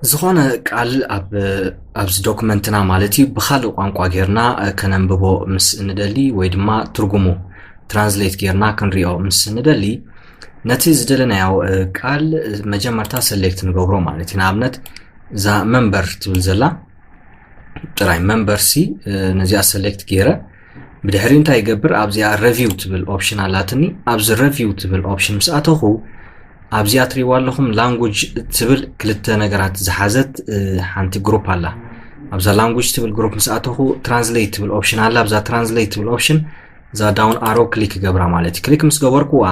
ዝኾነ ቃል ኣብ ኣብዚ ዶክመንትና ማለት እዩ ብኻልእ ቋንቋ ጌርና ከነንብቦ ምስ እንደሊ ወይ ድማ ትርጉሙ ትራንስሌት ጌርና ክንሪኦ ምስ እንደሊ ነቲ ዝደለናዮ ቃል መጀመርታ ሰሌክት ንገብሮ ማለት እዩ። ንኣብነት እዛ መንበር ትብል ዘላ ጥራይ መንበር ሲ ነዚኣ ሰሌክት ገይረ ብድሕሪ እንታይ ይገብር ኣብዚኣ ረቪው ትብል ኦፕሽን ኣላትኒ። ኣብዚ ረቪው ትብል ኦፕሽን ምስ ኣተኹ ኣብዚኣ ትሪዋ ኣለኹም ላንጉጅ ትብል ክልተ ነገራት ዝሓዘት ሓንቲ ግሩፕ ኣላ። ኣብዛ ላንጉጅ ትብል ግሩፕ ምስ ኣተኹ ትራንስሌት ትብል ኦፕሽን ኣላ። ኣብዛ ትራንስሌት ትብል ኦፕሽን እዛ ዳውን ኣሮ ክሊክ ገብራ ማለት እዩ። ክሊክ ምስ ገበርኩዋ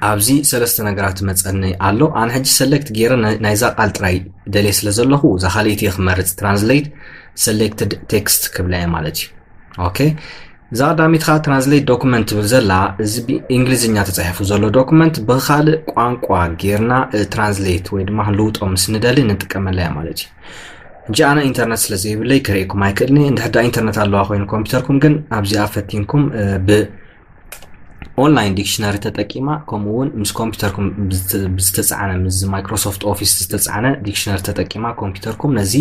ኣብዚ ሰለስተ ነገራት መፀኒ ኣሎ። ኣነ ሕጂ ሰሌክት ገይረ ናይዛ ቃል ጥራይ ደልየ ስለ ዘለኹ እዛ ካልኣይቲ እየ ክመርፅ። ትራንስሌት ሰሌክትድ ቴክስት ክብላ እየ ማለት እዩ። ኦኬ፣ እዛ ቀዳሚት ከዓ ትራንስሌት ዶክመንት ትብል ዘላ፣ እዚ ብእንግሊዝኛ ተፃሒፉ ዘሎ ዶክመንት ብካልእ ቋንቋ ጌርና ትራንስሌት ወይ ድማ ክንልውጦ ምስ ንደሊ ንጥቀመላ እያ ማለት እዩ። ሕጂ ኣነ ኢንተርነት ስለ ዘይብለይ ክርእየኩም ኣይክእልኒ። እንድሕር ደኣ ኢንተርነት ኣለዋ ኮይኑ ኮምፒውተርኩም ግን ኣብዚኣ ፈቲንኩም ብ ኦንላይን ዲክሽነሪ ተጠቂማ ከምኡ እውን ምስ ኮምፒውተርኩም ብዝተፃዕነ ምስዚ ማይክሮሶፍት ኦፊስ ዝተፃዕነ ዲክሽነሪ ተጠቂማ ኮምፒውተርኩም ነዚ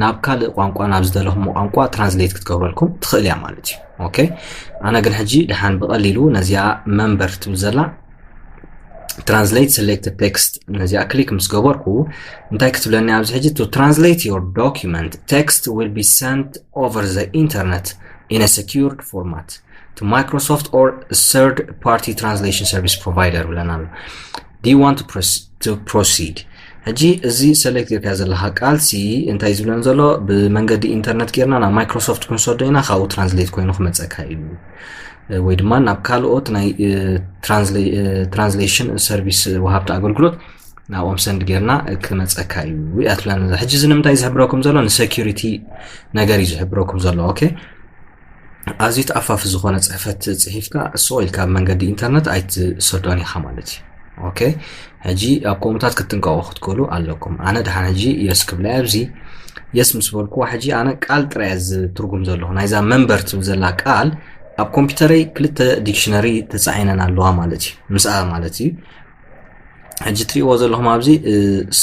ናብ ካልእ ቋንቋ ናብ ዝደለኹሞ ቋንቋ ትራንስሌት ክትገብረልኩም ትኽእል እያ ማለት እዩ። ኦኬ፣ ኣነ ግን ሕጂ ድሓን ብቐሊሉ ነዚኣ መንበር ትብል ዘላ ትራንስሌት ሰሌክትድ ቴክስት ነዚኣ ክሊክ ምስ ገበርኩ እንታይ ክትብለኒ ኣብዚ ሕጂ to translate your document text will be sent over the internet in a secured format to Microsoft or third party translation service provider ብለና ኣሎ። Do you want to proceed? ሕጂ እዚ ሰሌክት ጌርካ ዘለካ ቃል ሲ እንታይ ዝብለን ዘሎ ብመንገዲ ኢንተርነት ጌርና ናብ ማይክሮሶፍት ክንሰዶ ኢና ካብኡ ትራንስሌት ኮይኑ ክመፀካ እዩ ወይ ድማ ናብ ካልኦት ናይ ትራንስሌሽን ሰርቪስ ወሃብቲ ኣገልግሎት ናብኦም ሰንድ ጌርና ክመፀካ እዩ እያ ትብለና። ሕጂ እዚ ንምንታይ ዝሕብረኩም ዘሎ ንሴኪሪቲ ነገር እዩ ዝሕብረኩም ዘሎ። ኦኬ፣ ኣዝዩ ተኣፋፊ ዝኾነ ፅሕፈት ፅሒፍካ እሱ ኢልካ መንገዲ ኢንተርነት ኣይትሰዶን ኢኻ ማለት እዩ። ኦኬ፣ ሕጂ ኣብ ከምኡታት ክትጥንቀቑ ክትክእሉ ኣለኩም። ኣነ ድሓን ሕጂ የስ ክብላ ኣብዚ የስ ምስ በልኩዋ ሕጂ ኣነ ቃል ጥራይ ዝትርጉም ዘለኹ ናይዛ መንበር ትብል ዘላ ቃል ኣብ ኮምፒውተረይ ክልተ ዲክሽነሪ ተፃዒነን ኣለዋ ማለት እዩ። ምስኣ ማለት እዩ ሕጂ ትሪእዎ ዘለኹም ኣብዚ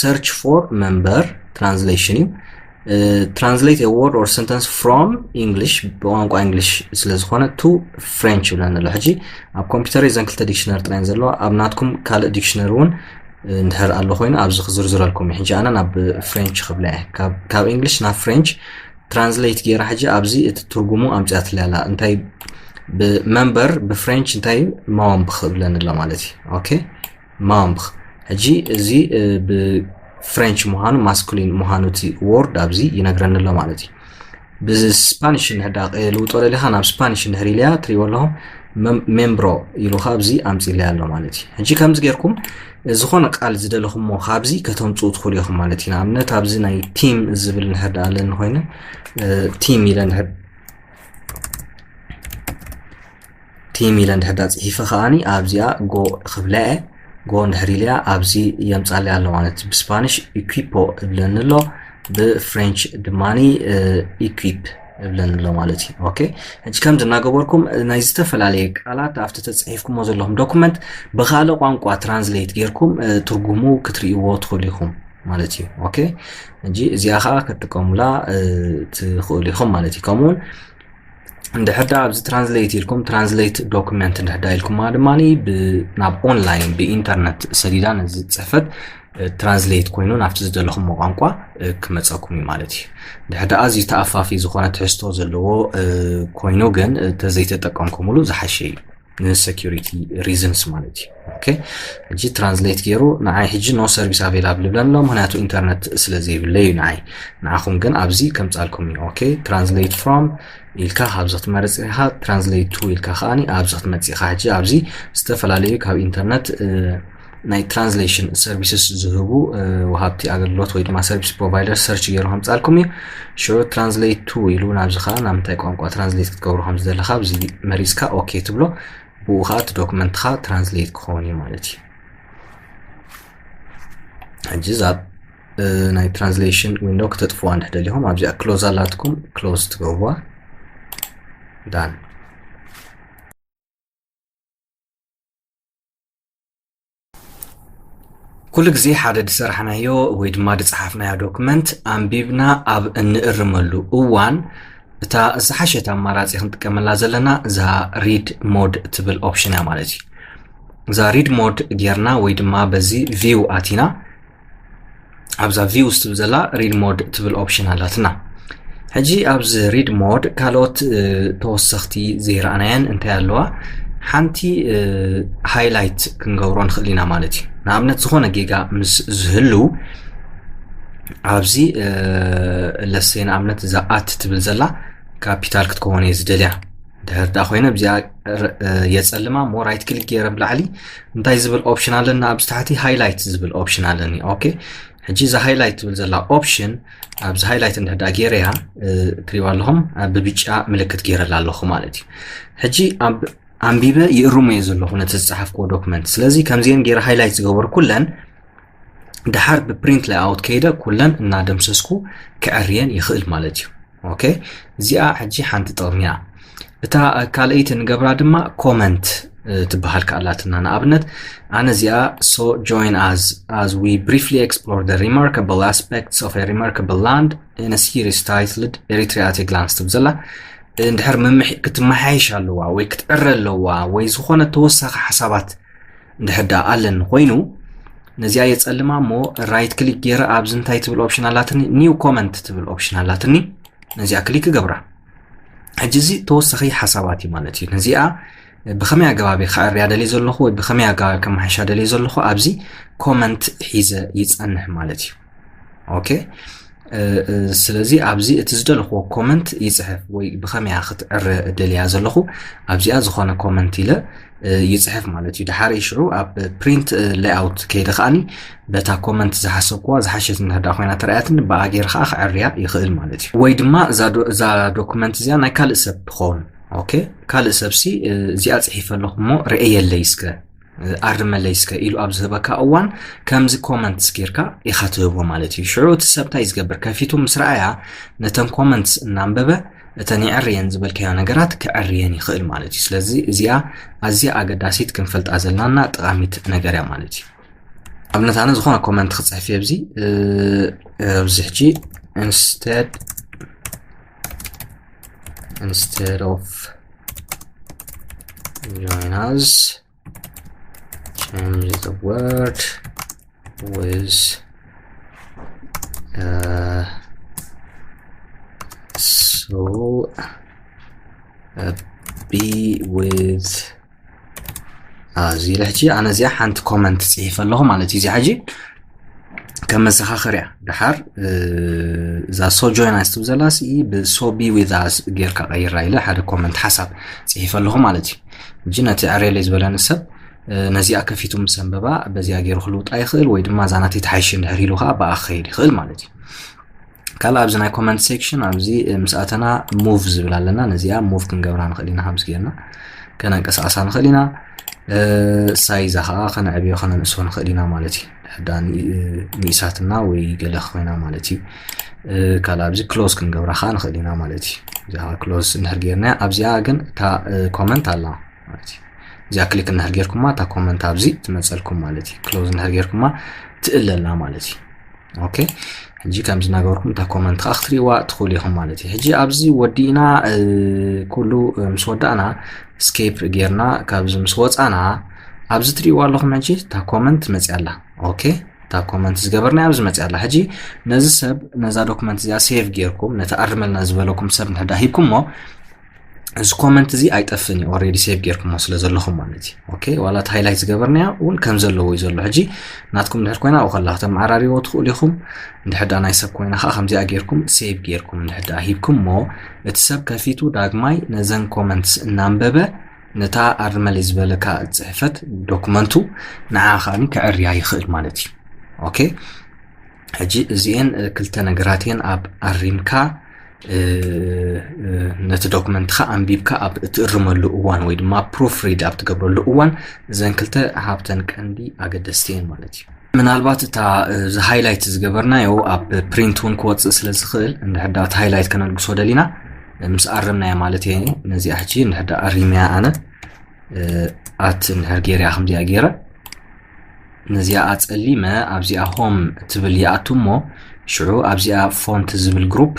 search for member translation እዩ። Translate a word or sentence from English ብቋንቋ እንግሊሽ ስለ ዝኾነ to French ይብለና ኣሎ። ሕጂ ኣብ ኮምፒውተር እዘን ክልተ ዲክሽነሪ ጥራይ ዘለዋ ኣብ ናትኩም ካልእ ዲክሽነሪ እውን እንድሕር ኣሎ ኮይኑ ኣብዚ ክዝርዝረልኩም እዩ። ሕጂ ኣነ ናብ ፍሬንች ክብላ እየ ካብ እንግሊሽ ናብ ፍሬንች ትራንስሌት ገይራ ሕጂ ኣብዚ እቲ ትርጉሙ ኣምፅኣትለይ ኣላ። እንታይ ብመንበር ብፍሬንች እንታይ ማወንብ ክብለኒ ኣሎ ማለት እዩ። ኦኬ ማምፕ ሕጂ እዚ ብፍሬንች ምዃኑ ማስኩሊን ምዃኑ እቲ ወርድ ኣብዚ ይነግረኒ ኣሎ ማለት እዩ። ብስፓኒሽ እንድሕዳ ልውጦ ደሊኻ ናብ ስፓኒሽ እንድሕር ኢልያ ትሪእዎ ኣለኹ ሜምብሮ ኢሉ ካብ እዚ ኣምፂልያ ኣሎ ማለት እዩ። ሕጂ ከምዚ ጌርኩም ዝኾነ ቃል ዝደለኹሞ ካብዚ ከተምፅኡ ትኽእሉ ኢኹም ማለት እዩ። ንኣብነት ኣብዚ ናይ ቲም ዝብል እንድሕር ኣለኒ ኮይነ ቲም ኢለ እንድሕር ቲም ኢለ እንድሕር ዳ ፅሒፈ ከዓኒ ኣብዚኣ ጎ ክብላ እየ። ጎ እንድሕር ኢልያ ኣብዚ የምፃለይ ኣሎ ማለት ብስፓኒሽ ኢኩፖ እብለኒ ኣሎ፣ ብፍሬንች ድማኒ ኢኩፕ እብለኒ ኣሎ ማለት እዩ። ኦኬ ሕጂ ከምዚ እናገበርኩም ናይ ዝተፈላለየ ቃላት ኣብቲ ተፅሒፍኩሞ ዘለኹም ዶኩመንት ብካልእ ቋንቋ ትራንስሌት ጌርኩም ትርጉሙ ክትርእይዎ ትኽእሉ ኢኹም ማለት እዩ። ኦኬ ሕጂ እዚኣ ከዓ ክትጥቀሙላ ትኽእሉ ኢኹም ማለት እዩ። ከምኡውን እንድሕር ደኣ ኣብዚ ትራንስሌት ኢልኩም ትራንስሌት ዶኩመንት እንድሕር ደኣ ኢልኩማ ድማ ናብ ኦንላይን ብኢንተርነት ሰዲዳ ነዚ ፅሕፈት ትራንስሌት ኮይኑ ናብቲ ዝደለኹሞ ቋንቋ ክመፀኩም እዩ ማለት እዩ። እንድሕር ደኣ ኣዝዩ ተኣፋፊ ዝኾነ ትሕዝቶ ዘለዎ ኮይኑ ግን ተዘይተጠቀምኩምሉ ዝሓሸ እዩ። ንሴኩሪቲ ሪዝንስ ማለት እዩ። ኦኬ ሕጂ ትራንስሌት ገይሩ ንዓይ ሕጂ no service available ይብለኒ ኣሎ፣ ምክንያቱ ኢንተርነት ስለ ዘይብለይ እዩ ንዓይ። ንዓኹም ግን ኣብዚ ከምፃልኩም እዩ። ኦኬ ትራንስሌት ፍሮም ኢልካ ካብዚ ክትመርፅ ኢኻ፣ ትራንስሌት ቱ ኢልካ ከዓኒ ኣብዚ ክትመፅእ ኢኻ። ሕጂ ኣብዚ ዝተፈላለዩ ካብ ኢንተርነት ናይ ትራንስሌሽን ሰርቪስስ ዝህቡ ወሃብቲ ኣገልግሎት ወይ ድማ ሰርቪስ ፕሮቫይደር ሰርች ገይሩ ከምፃልኩም እዩ። ሽዑ ትራንስሌት ቱ ኢሉ ናብዚ ከዓ ናብ ምንታይ ቋንቋ ትራንስሌት ክትገብሩ ከም ዝደለካ ኣብዚ መሪፅካ ኦኬ ትብሎ። ብኡ ከዓ እቲ ዶክመንትካ ትራንስሌት ክኸውን እዩ ማለት እዩ። ሕጂ እዛ ናይ ትራንስሌሽን ዊንዶ ክተጥፍዋ እንድሕር ደሊኹም ኣብዚኣ ክሎዝ ኣላትኩም ክሎዝ ትገብርዋ። ዳን ኩሉ ግዜ ሓደ ዝሰራሕናዮ ወይ ድማ ዝጸሓፍናዮ ዶክመንት ኣንቢብና ኣብ እንእርመሉ እዋን፣ እታ ዝሓሸት ኣማራጺ ክንጥቀመላ ዘለና እዛ ሪድ ሞድ ትብል ኦፕሽን እያ ማለት እዩ። እዛ ሪድ ሞድ ጌርና ወይ ድማ በዚ ቪው ኣቲና ኣብዛ ቪውስ ትብል ዘላ ሪድ ሞድ ትብል ኦፕሽን ኣላትና። ሕጂ ኣብዚ ሪድ ሞድ ካልኦት ተወሰኽቲ ዘይረኣናየን እንታይ ኣለዋ? ሓንቲ ሃይላይት ክንገብሮ ንኽእል ኢና ማለት እዩ። ንኣብነት ዝኾነ ጌጋ ምስ ዝህሉ ኣብዚ ለሰይ ንኣብነት እዛ ኣት ትብል ዘላ ካፒታል ክትከውን እየ ዝደልያ። ድሕር ዳ ኮይነ ብዚኣ የፀልማ ሞ ራይት ክሊክ ገይረ ብላዕሊ እንታይ ዝብል ኦፕሽን ኣለኒ? ኣብዚ ታሕቲ ሃይላይት ዝብል ኦፕሽን ኣለኒ። ኦኬ፣ ሕጂ እዛ ሃይላይት ትብል ዘላ ኦፕሽን ኣብዚ ሃይላይት እንድሕዳ ገይረያ ትሪባ ኣለኹም ብብጫ ምልክት ገይረላ ኣለኹ ማለት እዩ። ሕጂ ኣንቢበ ይእርሙ እየ ዘለኹ ነቲ ዝፀሓፍክዎ ዶክመንት። ስለዚ ከምዚአን ገይረ ሃይላይት ዝገበርኩለን ድሓር ብፕሪንት ላይኣውት ከይደ ኩለን እናደምሰስኩ ክዕርየን ይኽእል ማለት እዩ። ኦኬ፣ እዚኣ ሕጂ ሓንቲ ጥቕሚ እያ። እታ ካልኣይቲ ንገብራ ድማ ኮመንት ትበሃል ከኣላትና። ንኣብነት ኣነ እዚኣ so join us as we briefly explore the remarkable aspects of a remarkable land in a series titled Eritrea at a glance ትብል ዘላ እንድሕር ክትመሓየሽ ኣለዋ ወይ ክትዕረ ኣለዋ ወይ ዝኾነ ተወሳኺ ሓሳባት እንድሕር ደኣ ኣለኒ ኮይኑ ነዚኣ የፀልማ እሞ ራይት ክሊክ ገይረ ኣብዚ እንታይ ትብል ኦፕሽን ኣላትኒ? ኒው ኮመንት ትብል ኦፕሽን ኣላትኒ። ነዚኣ ክሊክ ገብራ። ሕጂ እዚ ተወሳኺ ሓሳባት እዩ ማለት እዩ። ነዚኣ ብኸመይ ኣገባብ ከዕርያ ደልየ ዘለኹ ወይ ብኸመይ ኣገባብ ከመሓሻ ደልየ ዘለኹ ኣብዚ ኮመንት ሒዘ ይፀንሕ ማለት እዩ። ኦኬ፣ ስለዚ ኣብዚ እቲ ዝደለኽዎ ኮመንት ይፅሕፍ ወይ ብኸመያ ክትዕረ ደልያ ዘለኹ ኣብዚኣ ዝኾነ ኮመንት ኢለ ይፅሕፍ ማለት እዩ። ድሓር ሽዑ ኣብ ፕሪንት ሌይኣውት ከይደ ከዓኒ በታ ኮመንት ዝሓሰብክዋ ዝሓሸት እንድሕዳ ኮይና ተረኣያትኒ ብኣ ገይረ ከዓ ክዕርያ ይኽእል ማለት እዩ። ወይ ድማ እዛ ዶክመንት እዚኣ ናይ ካልእ ሰብ ትኸውን። ኦኬ፣ ካልእ ሰብሲ እዚኣ ፅሒፈ ኣለኹ እሞ ርእየለይ እስከ ኣርመለይ እስከ ኢሉ ኣብ ዝህበካ እዋን ከምዚ ኮመንትስ ጌርካ ኢኻ ትህቦ ማለት እዩ። ሽዑ እቲ ሰብ እንታይ ዝገብር? ከፊቱ ምስ ረኣያ ነተን ኮመንትስ እናንበበ እተን የዕርየን ዝበልካዮ ነገራት ክዕርየን ይኽእል ማለት እዩ። ስለዚ እዚኣ ኣዝያ ኣገዳሲት ክንፈልጣ ዘለናና ጠቓሚት ነገር እያ ማለት እዩ። ኣብነት ኣነ ዝኾነ ኮመንት ክፅሕፍ እየ ኣብዚ ኣብዚ ሕጂ instead instead of join us change the word with uh, so uh, be with እዚ ኢለ ሕጂ ኣነ እዚኣ ሓንቲ ኮመንት ፅሒፈ ኣለኹ ማለት እዩ። እዚ ሕጂ ከም መዘኻኸርያ ድሓር እዛ so join us ትብል ዘላ ሲ ብ so be with us ጌርካ ቀይራ ኢለ ሓደ ኮመንት ሓሳብ ፅሒፈ ኣለኹ ማለት እዩ። ሕጂ ነቲ ዕሬለይ ዝበለኒ ሰብ ነዚኣ ከፊቱ ምስ ኣንበባ በዚኣ ገይሩ ክልውጣ ይኽእል ወይ ድማ እዛ ናተይ ተሓይሽ እንድሕር ኢሉ ከዓ ብኣ ክኸይድ ይኽእል ማለት እዩ። ካልእ ኣብዚ ናይ ኮመንት ሴክሽን ኣብዚ ምስ ኣተና ሙቭ ዝብል ኣለና። ነዚኣ ሙቭ ክንገብራ ንኽእል ኢና። ከምዚ ጌርና ከነንቀሳቐሳ ንኽእል ኢና። ሳይዛ ከዓ ከነዕብዮ ከነንእሶ ንኽእል ኢና ማለት እዩ። ሕዳ ንኢሳትና ወይ ገለ ኮይና ማለት እዩ። ካልእ ኣብዚ ክሎዝ ክንገብራ ከዓ ንኽእል ኢና ማለት እዩ። እዚኣ ክሎዝ እንድሕር ጌርና ኣብዚኣ ግን እታ ኮመንት ኣላ ማለት እዩ። እዚኣ ክሊክ እንድሕር ጌርኩማ እታ ኮመንት ኣብዚ ትመፀልኩም ማለት እዩ። ክሎዝ እንድሕር ጌርኩማ ትእለላ ማለት እዩ። ኦኬ፣ ሕጂ ከምዚ እናገበርኩም እታ ኮመንት ከዓ ክትሪእዋ ትኽእሉ ኢኹም ማለት እዩ። ሕጂ ኣብዚ ወዲእና ኩሉ ምስ ወዳእና ስኬፕ ጌርና ካብዚ ምስ ወፃና ኣብዚ ትሪእዋ ኣለኹም። ሕጂ እታ ኮመንት መፅያ ኣላ። ኦኬ፣ እታ ኮመንት ዝገበርና ኣብዚ መፅያ ኣላ። ሕጂ ነዚ ሰብ ነዛ ዶክመንት እዚኣ ሴቭ ጌርኩም ነቲ ኣርመልና ዝበለኩም ሰብ ንሕዳ ሂብኩሞ እዚ ኮመንት እዚ ኣይጠፍን እዩ። ኦሬዲ ሴቭ ጌርኩሞ ስለ ዘለኹም ማለት እዩ። ኦኬ፣ ዋላ እቲ ሃይላይት ዝገበርናዮ እውን ከም ዘለዎ እዩ ዘሎ። ሕጂ ናትኩም እንድሕር ኮይና ኣብኡ ከላ ክተመዓራሪዎ ትኽእሉ ኢኹም። እንድሕር ዳ ናይ ሰብ ኮይና ከዓ ከምዚኣ ጌርኩም ሴቭ ጌርኩም እንድሕር ዳ ሂብኩሞ እቲ ሰብ ከፊቱ ዳግማይ ነዘን ኮመንትስ እናንበበ ነታ ኣርመለይ ዝበለካ ጽሕፈት ዶክመንቱ ንዓ ከዓኒ ክዕርያ ይኽእል ማለት እዩ። ኦኬ፣ ሕጂ እዚኤን ክልተ ነገራት እየን ኣብ ኣሪምካ ነቲ ዶክመንትኻ ኣንቢብካ ኣብ እትእርመሉ እዋን ወይ ድማ ፕሩፍ ሪድ ኣብ ትገብረሉ እዋን እዘን ክልተ ሃብተን ቀንዲ ኣገደስቲ እየን ማለት እዩ። ምናልባት እታ እዚ ሃይላይት ዝገበርናዮ ኣብ ፕሪንት እውን ክወፅእ ስለ ዝኽእል እንድሕር ዳ እቲ ሃይላይት ከነልግሶ ደሊና ምስ ኣረምናያ ማለት እየ። ነዚኣ ሕጂ እንድሕር ዳ ኣሪመያ ኣነ ኣት እንድሕር ገይረያ ከምዚኣ ገይረ ነዚኣ ኣጸሊመ ኣብዚኣ ሆም ትብል ይኣቱ እሞ ሽዑ ኣብዚኣ ፎንት ዝብል ግሩፕ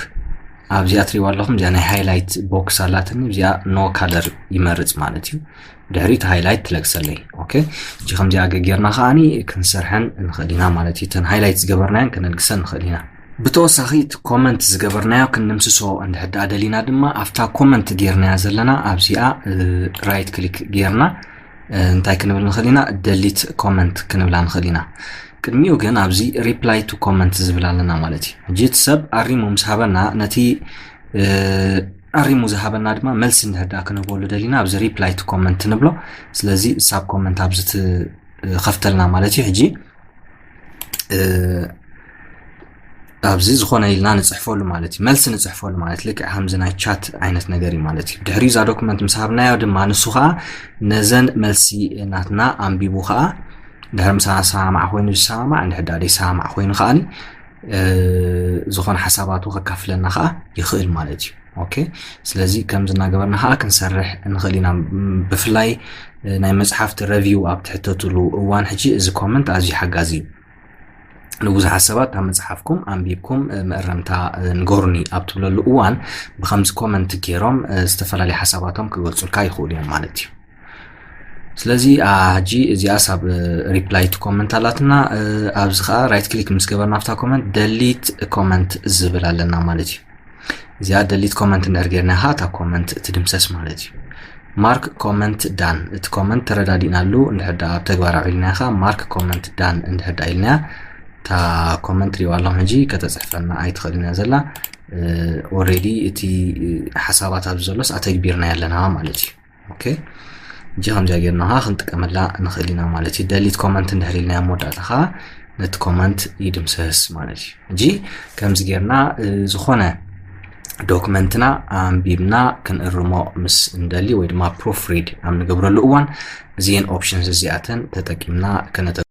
ኣብዚኣ ትሪዋ ኣለኹም። እዚኣ ናይ ሃይላይት ቦክስ ኣላትኒ፣ እዚኣ ኖ ካለር ይመርጽ ማለት እዩ። ድሕሪት ሃይላይት ትለግሰለይ። ኦኬ፣ እጂ ከምዚኣ ገጌርና ከዓኒ ክንሰርሐን ንኽእል ኢና ማለት እዩ። እተን ሃይላይት ዝገበርናየን ከነልግሰን ንኽእል ኢና። ብተወሳኺ እቲ ኮመንት ዝገበርናዮ ክንምስሶ እንድሕር ደኣ ደሊና ድማ ኣብታ ኮመንት ጌርናያ ዘለና ኣብዚኣ ራይት ክሊክ ጌርና እንታይ ክንብል ንኽእል ኢና? ደሊት ኮመንት ክንብላ ንኽእል ኢና። ቅድሚኡ ግን ኣብዚ ሪፕላይ ቱ ኮመንት ዝብል ኣለና ማለት እዩ። ሕጂ እቲ ሰብ ኣሪሙ ምስ ሃበና ነቲ ኣሪሙ ዝሃበና ድማ መልሲ እንድሕር ደኣ ክንህበሉ ደሊና ኣብዚ ሪፕላይ ቱ ኮመንት ንብሎ። ስለዚ ሳብ ኮመንት ኣብዚ ትኸፍተልና ማለት እዩ። ሕጂ ኣብዚ ዝኾነ ኢልና ንፅሕፈሉ ማለት እዩ። መልሲ ንፅሕፈሉ ማለት ልክዕ ከምዚ ናይ ቻት ዓይነት ነገር እዩ ማለት እዩ። ድሕሪኡ እዛ ዶክመንት ምስ ሃብናዮ ድማ ንሱ ከዓ ነዘን መልሲ ናትና ኣንቢቡ ከዓ ድሕሪ ምሳ ሰማማዕ ኮይኑ ዝሰማማዕ እንድሕር ደኣ ዘይሰማማዕ ኮይኑ ከዓኒ ዝኾነ ሓሳባቱ ከካፍለና ከዓ ይኽእል ማለት እዩ። ኦኬ፣ ስለዚ ከምዚ እናገበርና ከዓ ክንሰርሕ ንኽእል ኢና። ብፍላይ ናይ መፅሓፍቲ ረቪው ኣብ ትሕተትሉ እዋን ሕጂ እዚ ኮመንት ኣዝዩ ሓጋዚ እዩ። ንብዙሓት ሰባት ኣብ መፅሓፍኩም ኣንቢብኩም መእረምታ ንገሩኒ ኣብ ትብለሉ እዋን ብከምዚ ኮመንት ገይሮም ዝተፈላለዩ ሓሳባቶም ክገልፁልካ ይኽእሉ እዮም ማለት እዩ። ስለዚ ሕጂ እዚኣ ሳብ ሪፕላይ ቱ ኮመንት ኣላትና። ኣብዚ ከዓ ራይት ክሊክ ምስ ገበርና ኣብታ ኮመንት ደሊት ኮመንት ዝብል ኣለና ማለት እዩ። እዚኣ ደሊት ኮመንት እንድሕር ጌርና ከዓ እታ ኮመንት ትድምሰስ ማለት እዩ። ማርክ ኮመንት ዳን፣ እቲ ኮመንት ተረዳዲእናሉ እንድሕር ደኣ ኣብ ተግባር ኣውዒልናዮ ከዓ ማርክ ኮመንት ዳን እንድሕር ደኣ ኢልናያ እታ ኮመንት ሪዋ ኣለኹም ሕጂ ከተፅሕፈልና ኣይትኽእልን እያ ዘላ። ኦልሬዲ እቲ ሓሳባት ኣብዚ ዘሎስ ኣተግቢርናዮ ኣለና ማለት እዩ። ኦኬ፣ እጂ ከምዚኣ ጌርና ከዓ ክንጥቀመላ ንኽእል ኢና ማለት እዩ። ደሊት ኮመንት እንድሕር ኢልናዮ ኣብ መወዳእታ ከዓ ነቲ ኮመንት ይድምሰስ ማለት እዩ። እጂ ከምዚ ጌርና ዝኾነ ዶክመንትና ኣንቢብና ክንእርሞ ምስ እንደሊ ወይ ድማ ፕሩፍ ሪድ ኣብ ንገብረሉ እዋን እዚን ኦፕሽንስ እዚኣተን ተጠቂምና ከነተ